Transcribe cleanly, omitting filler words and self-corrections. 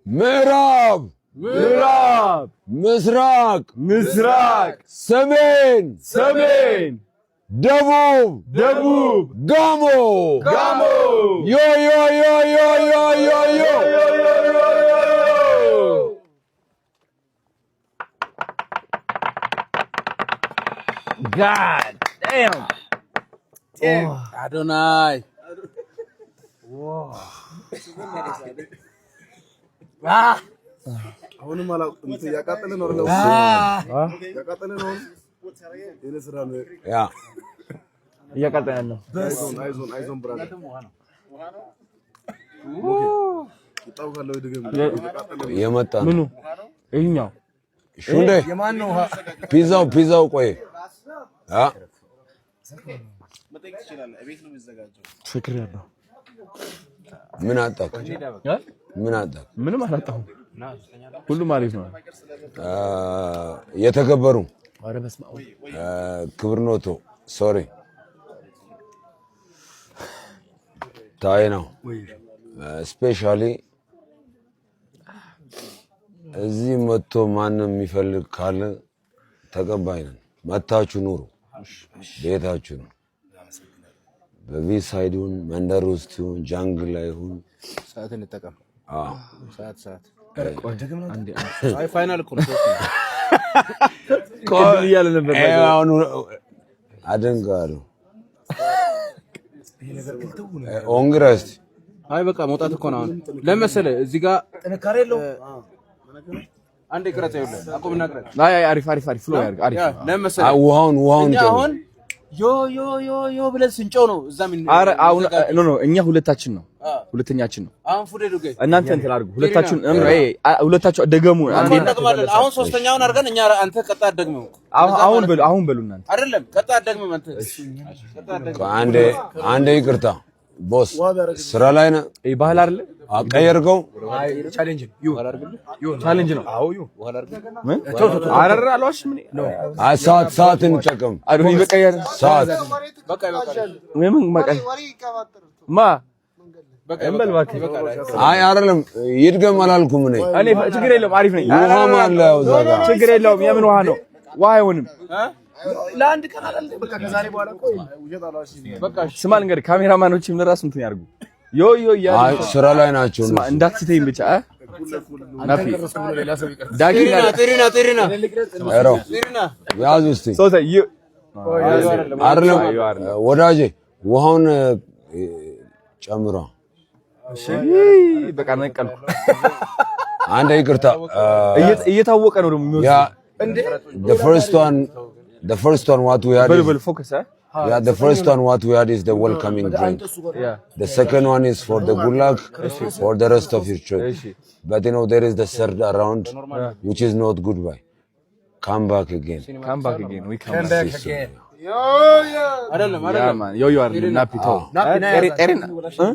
ምዕራብ፣ ምዕራብ፣ ምስራቅ፣ ምስራቅ፣ ሰሜን፣ ሰሜን፣ ደቡብ፣ ደቡብ፣ ጋሞ፣ ጋሞ። Yo, yo, yo, yo, yo, yo, yo! Yo, yo, yo, yo! God damn. አዶናይ። አሁንም እንትን እያቃጠለ ነው አይደል? እያቃጠለ ነው። የኔ ስራ ነው። እያቃጠለ ነው። አይዞን፣ አይዞን፣ አይዞን brother። ቁጣው ካለው ድገም። እያቃጠለ ነው። የመጣ ነው። ምኑ ይኸኛው? ሹንዴ፣ ፒዛው፣ ፒዛው፣ ቆይ አ ፍቅር ያለው። ምን አጣክ? ምን አጣክ? ምንም አላጣሁም። ሁሉም አሪፍ ነው። የተከበሩ ኧረ በስመ አብ! ክብርኖቶ፣ sorry፣ ታይ ነው። Specially እዚህ መጥቶ ማንም የሚፈልግ ካለ ተቀባይ ነን። መታችሁ ኑሩ፣ ቤታችሁ ነው። በ V side ይሁን፣ መንደር ውስጥ ይሁን፣ jungle ላይ ይሁን። ሰዓት እንጠቀም። አዎ። ሰዓት፣ ሰዓት። አይ፣ final እኮ ነው። ቅድም እያለ ነበር። አሁን አደንቃለሁ። ኦንግራ እስቲ። አይ፣ በቃ መውጣት እኮ ነው አሁን። ለምን መሰለህ? እዚህ ጋር ጥንካሬ የለውም። አንዴ ቅረጽ፣ ይኸውልህ አቁምና ቅረጽ። አይ አይ፣ አሪፍ፣ አሪፍ፣ አሪፍ flow ያድርግ። አሪፍ። ለምን መሰለህ? ውሃውን፣ ውሃውን እኛ ጨምር። አሁን yo, yo, yo, yo ብለን ስንጮህ ነው እዛ ምን ኧረ አሁን no, no፣ እኛ ሁለታችን ነው፣ ሁለተኛችን ነው። አሁን ፉዴ ዱጌ እናንተ እንትን አድርጉ። ሁለታችሁን ሁለታችሁ ደገሙ። አንዴ። እንደግማለን። አሁን ሶስተኛውን አድርገን እኛ፣ አንተ ቀጣ አትደግምም። አሁን፣ አሁን በሉ፣ አሁን በሉ እናንተ። አይደለም፣ ቀጣ አትደግምም አንተ። ቀጣ አትደግምም። አንዴ፣ አንዴ፣ ይቅርታ boss፣ ስራ ላይ ነህ? ይሄ ባህል አይደለ? ቀየርከው? Challenge ነው። ምን? ኧረ አልዋሽም እኔ። አይ፣ ሰዓት፣ ሰዓት እንጠቀም። አዶኒ በቃ ያለ ሰዓት። በቃ ይበቃል። ምን በቃ ማ እንበል እባክህ። አይ፣ አይደለም፣ ይድገም አላልኩም እኔ። እኔ ችግር የለውም፣ አሪፍ ነኝ። ውሃም አለ ያው እዛ ጋር። ችግር የለውም። የምን ውሃ ነው? ውሃ አይሆንም። ለአንድ ቀን አይደል? በቃ ከዛሬ በኋላ እኮ ስማ ልንገርህ፣ ካሜራማኖችም ለራሱ እንትን ያድርጉ። Yo, yo እያሉ። አይ፣ ስራ ላይ ናቸው ስማ እነሱ። እንዳትስተኝ ብቻ እ ናፊ ዳጊና ጤሪና፣ ጤሪና። ኧረ ጤሪና። ያዙ እስቲ። ሶስት yo። አይደለም ወዳጄ፣ ውሃውን ጨምሯ። በቃ ነቀልኩ። አንድ ይቅርታ። እየታወቀ ነው ደግሞ ያ የሚወስደው። The first one what we had በሉ is በሉ፣ focus እ Yeah, the first one what we had is the welcoming drink. The second one is for the good luck for the rest of your trip. እሺ። But there is the third round, which is not goodbye. Come back again. Come back again, we come back. አይደለም፣ Yeah አይደለም። Man, yo, yo አይደለም። ናፒ ተው። ጤሪና እ